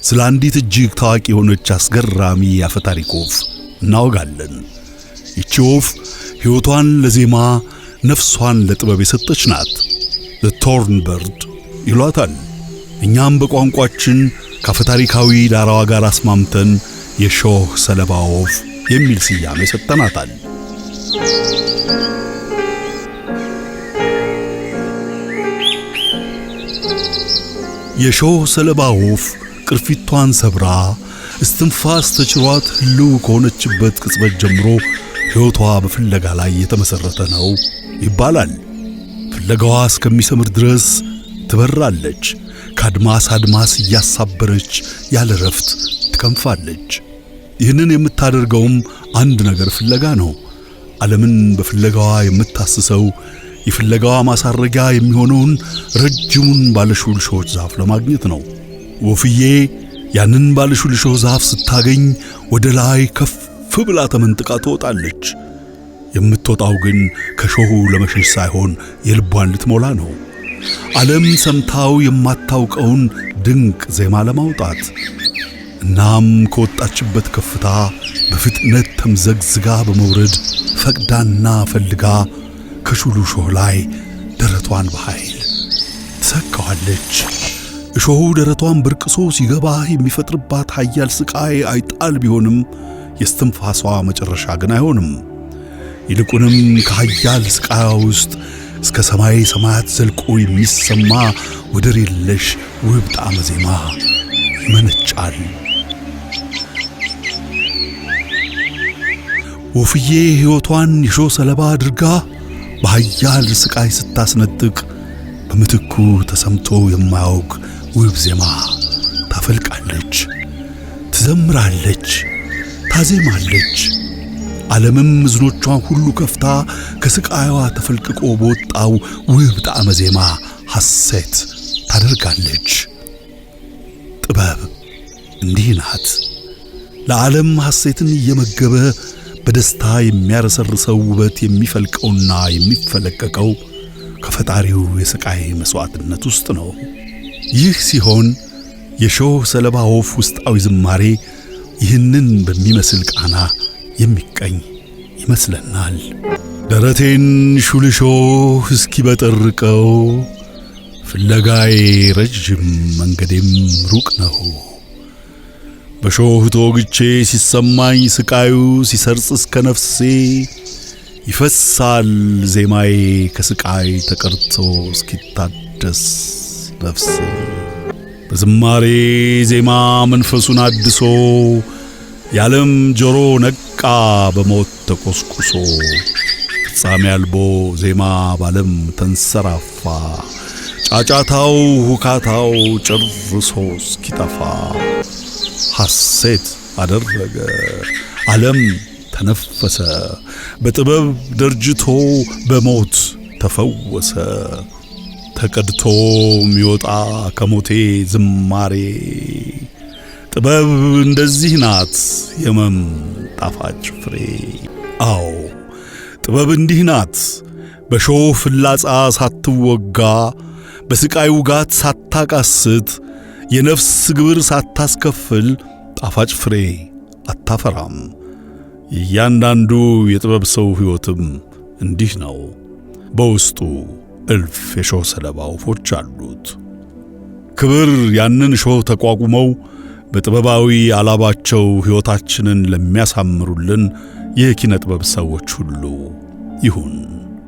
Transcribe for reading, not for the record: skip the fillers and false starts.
ስለ አንዲት እጅግ ታዋቂ የሆነች አስገራሚ የአፈታሪክ ወፍ እናወጋለን። ይቺ ወፍ ሕይወቷን ለዜማ ነፍሷን ለጥበብ የሰጠች ናት። The Thorn Bird ይሏታል። እኛም በቋንቋችን ከአፈታሪካዊ ዳራዋ ጋር አስማምተን የሾህ ሰለባ ወፍ የሚል ስያሜ ሰጥተናታል። የሾህ ሰለባ ወፍ ቅርፊቷን ሰብራ እስትንፋስ ተችሯት ህልው ከሆነችበት ቅጽበት ጀምሮ ሕይወቷ በፍለጋ ላይ የተመሠረተ ነው ይባላል። ፍለጋዋ እስከሚሰምር ድረስ ትበራለች። ከአድማስ አድማስ እያሳበረች ያለ ረፍት ትከንፋለች። ይህንን የምታደርገውም አንድ ነገር ፍለጋ ነው። ዓለምን በፍለጋዋ የምታስሰው የፍለጋዋ ማሳረጊያ የሚሆነውን ረጅሙን ባለሹል ሾህ ዛፍ ለማግኘት ነው። ወፍዬ ያንን ባለሹል ሾህ ዛፍ ስታገኝ ወደ ላይ ከፍ ብላ ተመንጥቃ ትወጣለች። የምትወጣው ግን ከሾሁ ለመሸሽ ሳይሆን የልቧን ልትሞላ ነው። ዓለም ሰምታው የማታውቀውን ድንቅ ዜማ ለማውጣት። እናም ከወጣችበት ከፍታ በፍጥነት ተምዘግዝጋ በመውረድ ፈቅዳና ፈልጋ ከሹሉ ሾህ ላይ ደረቷን በኃይል ትሰካዋለች። እሾሁ ደረቷን በርቅሶ ሲገባ የሚፈጥርባት ኃያል ስቃይ አይጣል ቢሆንም የስትንፋሷ መጨረሻ ግን አይሆንም። ይልቁንም ከኃያል ስቃያ ውስጥ እስከ ሰማይ ሰማያት ዘልቆ የሚሰማ ወደር የለሽ ውብ ጣዕመ ዜማ ይመነጫል። ወፍዬ ሕይወቷን የሾህ ሰለባ አድርጋ በኃያል ስቃይ ስታስነጥቅ በምትኩ ተሰምቶ የማያውቅ ውብ ዜማ ታፈልቃለች፣ ትዘምራለች፣ ታዜማለች። ዓለምም እዝኖቿን ሁሉ ከፍታ ከስቃይዋ ተፈልቅቆ በወጣው ውብ ጣዕመ ዜማ ሐሴት ታደርጋለች። ጥበብ እንዲህ ናት። ለዓለም ሐሴትን እየመገበ በደስታ የሚያረሰርሰው ውበት የሚፈልቀውና የሚፈለቀቀው ከፈጣሪው የስቃይ መሥዋዕትነት ውስጥ ነው። ይህ ሲሆን የሾህ ሰለባ ወፍ ውስጣዊ ዝማሬ ይህንን በሚመስል ቃና የሚቀኝ ይመስለናል። ደረቴን ሹል ሾህ እስኪበጠርቀው ፍለጋዬ ረጅም መንገዴም ሩቅ ነው። በሾህ ተወግቼ ሲሰማኝ ስቃዩ ሲሰርጽ እስከ ነፍሴ ይፈሳል ዜማዬ ከስቃይ ተቀርቶ እስኪታደስ ነፍሴ። በዝማሬ ዜማ መንፈሱን አድሶ የዓለም ጆሮ ነቃ በሞት ተቆስቁሶ። ፍጻሜ አልቦ ዜማ ባለም ተንሰራፋ ጫጫታው ሁካታው ጨርሶ እስኪጠፋ ሐሴት አደረገ ዓለም ተነፈሰ በጥበብ ደርጅቶ በሞት ተፈወሰ። ተቀድቶ የሚወጣ ከሞቴ ዝማሬ ጥበብ እንደዚህ ናት የመም ጣፋጭ ፍሬ። አዎ ጥበብ እንዲህ ናት፣ በሾህ ፍላጻ ሳትወጋ በስቃይ ውጋት ሳታቃስት የነፍስ ግብር ሳታስከፍል ጣፋጭ ፍሬ አታፈራም። እያንዳንዱ የጥበብ ሰው ሕይወትም እንዲህ ነው። በውስጡ እልፍ የሾህ ሰለባ ወፎች አሉት። ክብር ያንን ሾህ ተቋቁመው በጥበባዊ አላባቸው ሕይወታችንን ለሚያሳምሩልን የኪነ ጥበብ ሰዎች ሁሉ ይሁን።